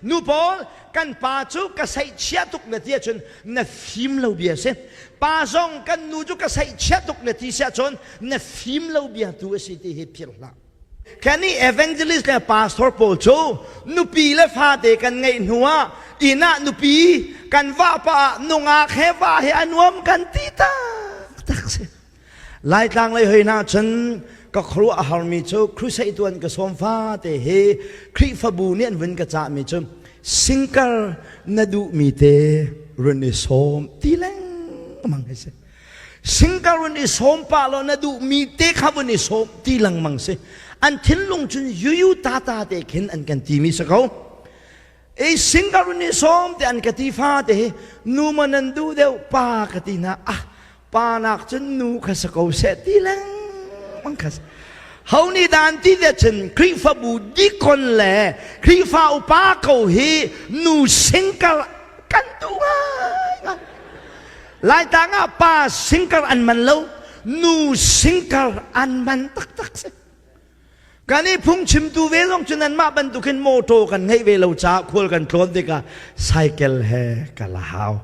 Nu pawl kan pa cu ka saihchia tuk na ti ahcun na fim lo bia si. Pa zong kan nu cu ka saihchia tuk na ti si ahcun na fim lo bia tu a si ti hi philh hlah. Kan i evangelist le pastor pawl cu nupi le fate kan ngeih hnu ah inn ah nupi kan vahpa ah nungak he va he a nuam kan ti taktak si. Laitlang lei hoi hna cun ka khuaruah a harmi cu crusade tuan ka sawm fate hi Khrihfabu nih an vun ka cahmi cu singkar na duhmi te run i sawm ti lengmang hi si. Singkar run i sawm pah law na duhmi te kha vun i sawm ti lengmang si. An thinlung cun yuyu tata te khin an kan timi si ko. Ei singkar run i sawm te an ka ti fa te hi nu ma nan duh deuh pa ka ti hna ah pa nak cun nu kha sa ko seh ti lengmang kha ho nih dan ti de cun Khrihfabu dikon le Khrihfa upa ko hi nu singkar kan duh ngai Laitlang ah pa singkar an man lo nu singkar an man taktak si kan i phungchimtu ve zong cu nanmah bantukin mawṭaw kan ngeih ve lo caah khual kan tlawn tikah cycle he kal a hau.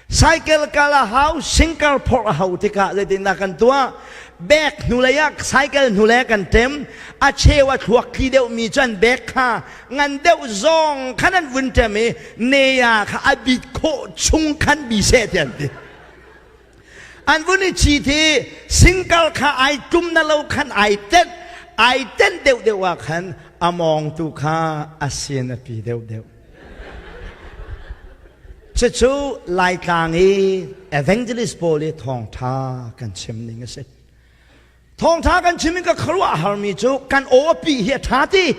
Cycle kal a hau, singkar phorh a hau tikah zeitindah kan tuah? Bag hnulei ah cycle hnulei kan ṭem, a cheu a thluak tli deuhmi cu an bag kha ngan deuh zong khan an vun ṭem i neya kha a bit khawh chung khan bi seh ti an ti. An vun i cit i singkal kha ai tlum na lo khan ai tenh ai tenh deuhdeuh ah khan a mawngtu kha a sin a pi deuhdeuh. Cucu Laitlang i evangelist pawl i thawngṭha kan chim ning a si. Thawngṭha kan chim in ka khuaruah a harmi cu kan aw a pi hi a ṭha ti.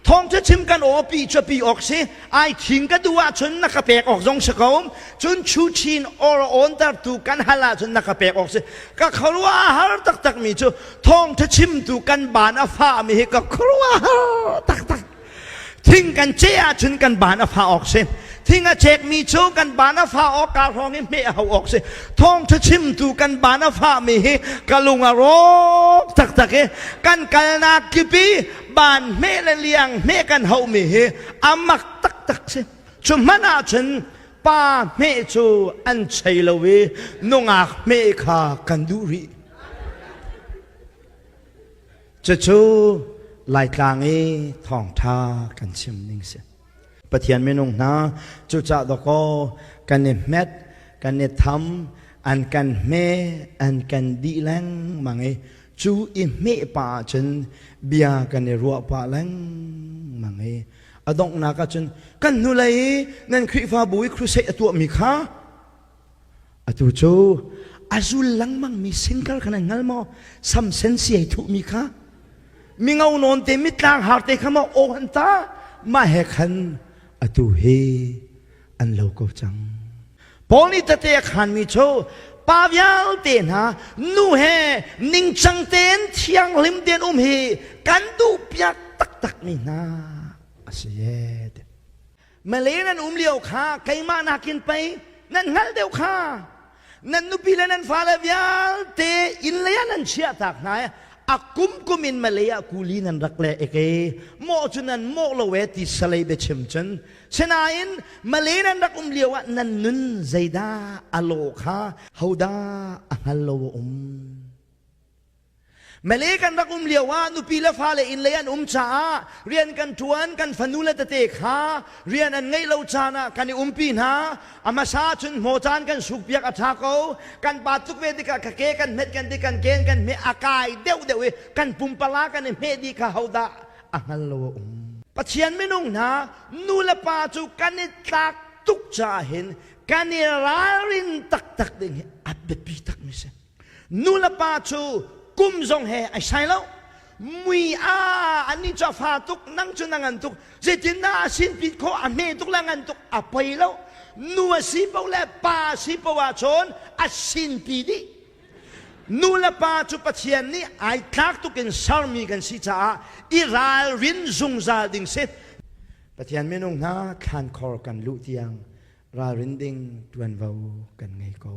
Thawngṭha chim kan aw a pi cu a pi awk si. Ai thing ka duh ahcun na ka pek awk zong si ko. Cun chuchin or a awntertu kan hal ahcun na ka pek awk si. Ka khuaruah a har taktakmi cu thawngṭha chimtu kan baan a fahmi hi ka khuaruah a har taktak. Thing kan ceh ahcun kan baan a fah awk si. Thing a cekmi cu kan baan a fah awk kaa hrawng i hmeh a hau awk si. Thawngṭha chimtu kan baan a fahmi hi ka lung a rawk taktak i kan kalnak kip i baan hmeh le liang hmeh kan hauhmi hi a mak taktak si. Cu hmanh ahcun pa hmeh cu an chei lo i nungak hmeh kha kan duh rih. Cucu Laitlang i thawngṭha kan chim ning si. Pathian minung hna cucah dawkaw kan i hmet, kan i tham, an kan hme, an kan dih lengmang i cu i hmeh pah ahcun bia kan i ruah pah lengmang i a donghnak ahcun kan hnulei i nan Khrihfabu i crusade a tuahmi kha Atu cu a zul lengmangmi singkar kha nan hngal maw? Samsen siai thuhmi kha mingo nawn te mitlang har te kha maw aw han ta mah he khan atu hi an lo ko cang. Paul nih tete a khanmi cu pa vialte hna nu he ningcang tein thianghlim tein um hi kan duhpiak taktakmi hna a si e. Malay nan um lio kha keimah nakin pei nan hngalh deuh kha nan nupi le nan fale vialte inn lei ah nan chiah tak hna i a kum kum in Malay ah kuli nan rak le eke mawh cu nan mawh lo e ti salei biachim cun sinain Malay nan rak um lio ah nan nun zeidah a lawh kha hodah a hngal lo a um Malay kan rak um lio ah nupi le fale inn lei an um caah rian kan ṭuan kan fanu le tete kha rian an ngeih lo caan ah kan i umpi hna. A hmasa cun hmaw caan kan sukpiak a ṭha ko. Kan pa tuk ve tikah ka ke kan hmet kan ti kan ken kan hmeh a kai deuhdeuh i kan pumpala kan i hmeh dih kha hodah a hngal lo a um. Pathian minung hna nu le pa cu kan i tlak tuk caah hin kan i ralrin taktak ding hi a biapi takmi si. Nu le pa cu kum zong he ai sai lo. Mui a annih cu a fa tuk, nang cu na ngan tuk. Zeitindah a sinpit khawh, a hme tuk le a ngan tuk, a poi lo. Nu a si paoh le pa a si paoh ahcun a sinpi dih. Nu le pa cu Pathian nih ai tlak tuk in sermi kan si caah i ralrin zungzal ding si. Pathian minung hna thlankhor kan luh tiang ralrin ding ṭuanvo kan ngei ko.